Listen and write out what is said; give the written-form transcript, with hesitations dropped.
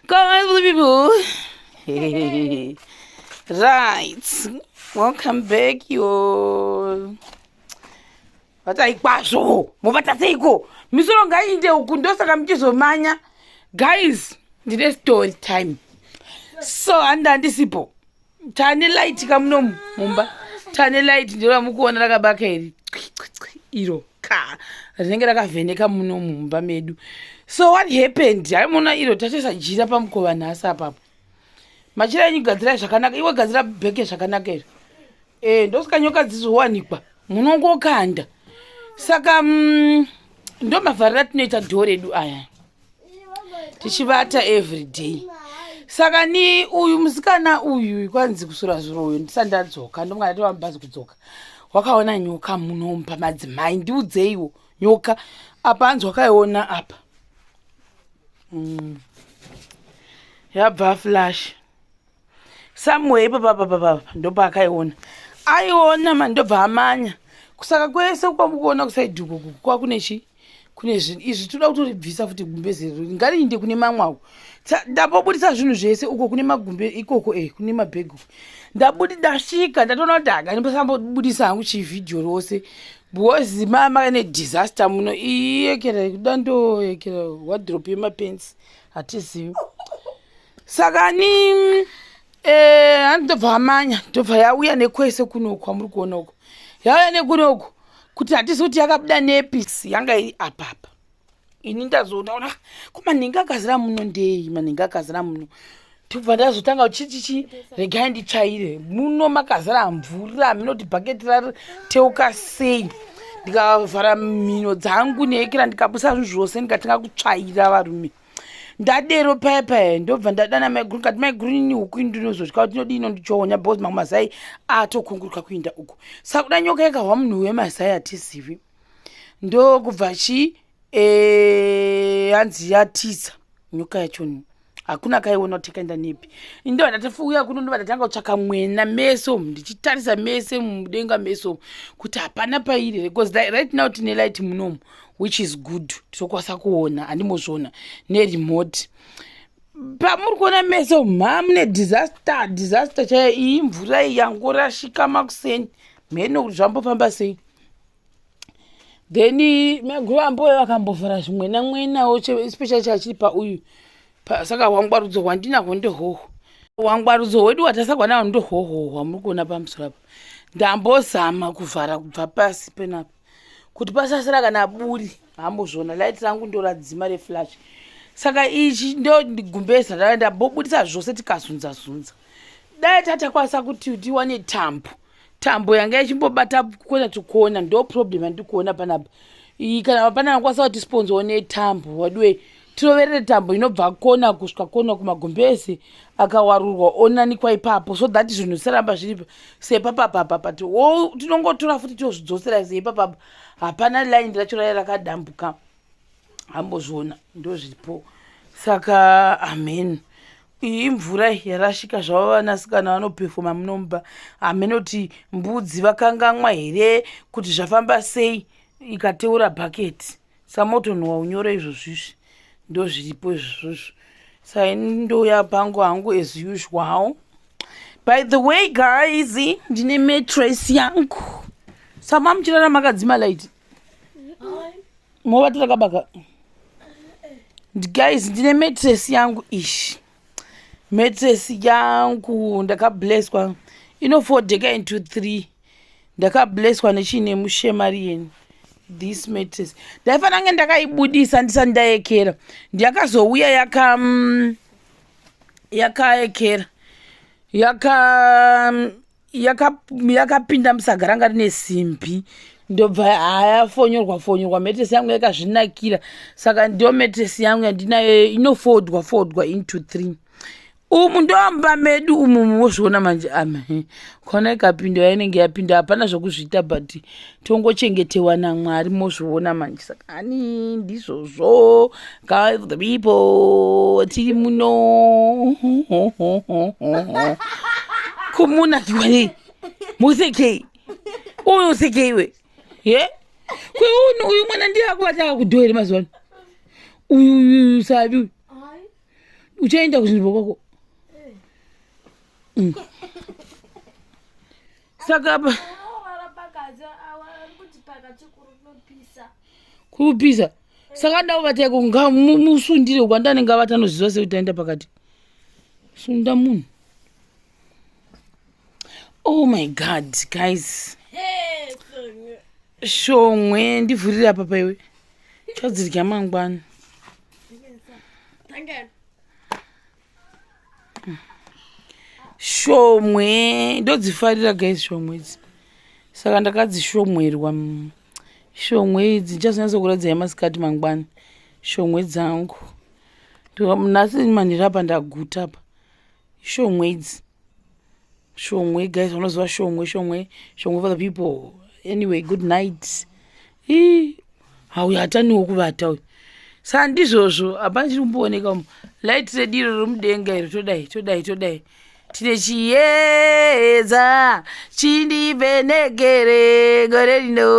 Come people. Right. Welcome back yo. Vatai kwazvo. Movata seiko? Misoro ngaiinde uku ndosaka muchizomanya. Guys, ndine story time. So handi handisipo. Tane light kamunomu mumba. Tane light ndiro ramukuona rakabaka iri. Iro ka rinenge rakavheneka muno mumba medu. So what happened? Haimona iro tatoisa jira pamukova nhasi apapo. Machira enyu gadzirai zvakanaka. Iwe gadzira bheke zvakanaka iri. Eh, ndosaka nyoka dzizowanikwa. Munongokanda. Saka ndomavharira atinoita dhoo redu aya. Tichivata every day. Saka ni uyu musikana uyu kwanzi kusura zuro uyu ndisati ndadzoka ndomunga ndatova mubhazi kudzoka. Wakaona nyoka munomba madzimai ndiudzeiwo nyoka apa anzi wakaiona apa. Yabva flash. Somewhere ipapapapapa ndopaakaiona. Aiona mani ndobva amanya. Kusaka kwese kwamukuona kusaidhi uku kwakune chi kune zvinhu izvi toda kutoribvisa futi gumbeze iri ngariinde kune mamwe ako. Ndambobudisa zvinhu zvese uko kune magumbe ikoko kune mabhegi uko. Ndabudi ndasvika ndatoona kuti haka ndisambobudisa hangu chivhidhiyo rose because mama ne disaster muno iyekera kuda ndoyekera wardrobe yemapensi hatizivi. Saka ni hanzi ndobva amanya ndobva yauya nekwese kunoku kwamuri kuona uko. Yauya nekunoku kuti hatisi kuti yakabuda nepi yanga iri apapa. Ini ndazoona ona ko manhingi akazara muno ndei manhingi akazara muno. Ndobva ndazotanga chichichi regai nditsvaire muno makazara mvura minoti bhaketi rateuka sei. Ndikavhara mhino dzangu neekera ndikabusa zvinhu zvose ndikatanga kutsvaira varume. Ndadero paya paya ndobva ndadana maiguru ndikati maiguru ini huku ini ndinozotya kuti inodii inondichonya because mamwe mazai atokunguruka kuinda uko. Saka kuda nyoka yakahwa munhu wemazai hatizivi. Ndokubva chi hanzi yatiza nyoka yachoni. Hakuna akaiona kuti yakaenda nepi. Ini ndobva ndatofuuya kuno ndobva ndatanga kutsvaka mwena meso ndichitarisa mese mudenga meso kuti hapana pairi here because right now tine light munomu which is good tinokwanisa kuona handimozviona neremote. Pamuri kuona meso mune disaster disaster chaiyo iyi mvura iyi yangorashika makuseni mheno kuti zvambofamba sei. Then maiguru amboyo vakambovhara zvimwena mwenawo especially chachiri pauyu saka hwangwarudzo hwandinahwo ndehoho. Hwangwarudzo hwedu hwatasagwa nahwo ndehoho hwamuri kuona pamusoro apa. Ndambozama kuvhara kubva pasi penapa kuti pasasara kana buri hambozviona light rangu ndoradzima reflash. Saka ichi ndo gumbeza ndava ndambobudisa zvose tikazunza zunza. Dai tatakwanisa kuti tiwane tambo. Tambo yanga ichimbobata kona to kona ndo problem yandiri kuona panapa. Iyi kana pana anokwanisa kuti sponsor netambo waduwe tiroverere tambo inobva kona kusvika kona kumagumbezi akawarurwa onanikwa ipapo so that zvinhu zvisaramba zviri sepapapapa but tinongotora futi tozvidzosera seipapapa hapana line racho raiva rakadambuka ambozviona ndozviripo. Saka amen. Iyi imvura yarashika zvavo vanasikana vanopefoma munomba hameno kuti mbudzi vakangamwa here kuti zvafamba sei ikateura bhaketi samotonhuwa unyoro izvozvizvi ndozviripo izvozvozvo. Saka ini ndouya pangu hangu as usual. By the way guys, ndine mattress yangu. Sama muchirara makadzima light. Movati rakabaka. Guys, ndine mattress yangu ishi. Mattress yangu ndakablesswa inofodheka into 3. Ndakablesswa nechine mushemarian. This mattress. Ndaifanira kunge ndakaibudisa ndisati ndayekera. Ndakazouya yakaekera. Yakapinda musaga ranga rine simbi. Ndobva hayafonyorwa fonyorwa mattress yangu yakazvinakira. Saka ndiyo mattress yangu yandinayo inofodwa fodwa into 3. Umu ndomba medu umu mozviona manje ame. Kona ikapinda yainenge yapinda hapana zvekuzviita but tongochengetewa naMwari mozviona manje. Saka ani ndizvozvo guys the people tiri muno. Kumunakirwa nei? Musekei. Uyu usekei iwe. Ye? Kwe uyu mwana ndiye akubata akudho here mazuva ano? Uyu sabi uyu. Uchaenda kuchinzvimbo kwako. Saka apa kupisa saka davo vataiko ngamusundire uko andanenge avata anoziva sei kuti aenda pakati sunda munhu oh my god guys shomwe ndivhurire apa paiwe chadzidya mangwana shomwe ndodzifarira guys shomwe idzi saka ndakadzishomwerwa shomwe idzi ndichazonyatsokuradzai masikati mangwana shomwe dzangu nhasi manheru apa ndaguta apa shomwe idzi shomwe guys vanoziva shomwe shomwe shomwe for the people anyway good night ii hauyu hataniwo kuvata uyu saa ndizvozvo hapana chiri kumbooneka umu light redu iro romudenga iro todai todai todai tine chiedza chindivhenekere gore rino.